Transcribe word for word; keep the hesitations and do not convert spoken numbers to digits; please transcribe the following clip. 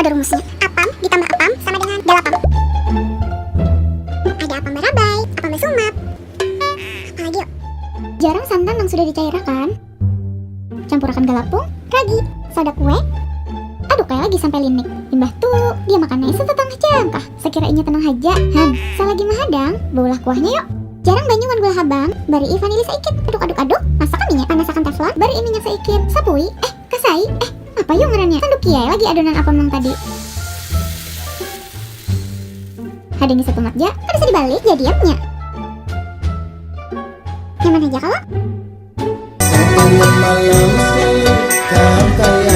Rumusnya, apam ditambah apam sama dengan galapam. Ada apam barabai, apam basumap. Apalagi yuk? Jarang santan yang sudah dicairkan. Campurakan galapung, ragi, soda kue. Aduk kaya lagi sampai linik. Imbah tu, dia makan nasi setengah jam kah? Sekira inya tenang haja, han, salagi mahadang, baulah kuahnya yuk. Jarang banyu wan gula habang, barii vanili saikit, aduk-aduk-aduk, masak aminya, panasakan teflon, barii minyak saikit, sapui, eh, kasai, eh, apa yuk ngarannya? Sanduki ai lagi adonan apam nang tadi. Hadangi satumat ja, kada usah dibalik, ya diamnya. Nyaman haja kalo? Sambil malam sih, kau kaya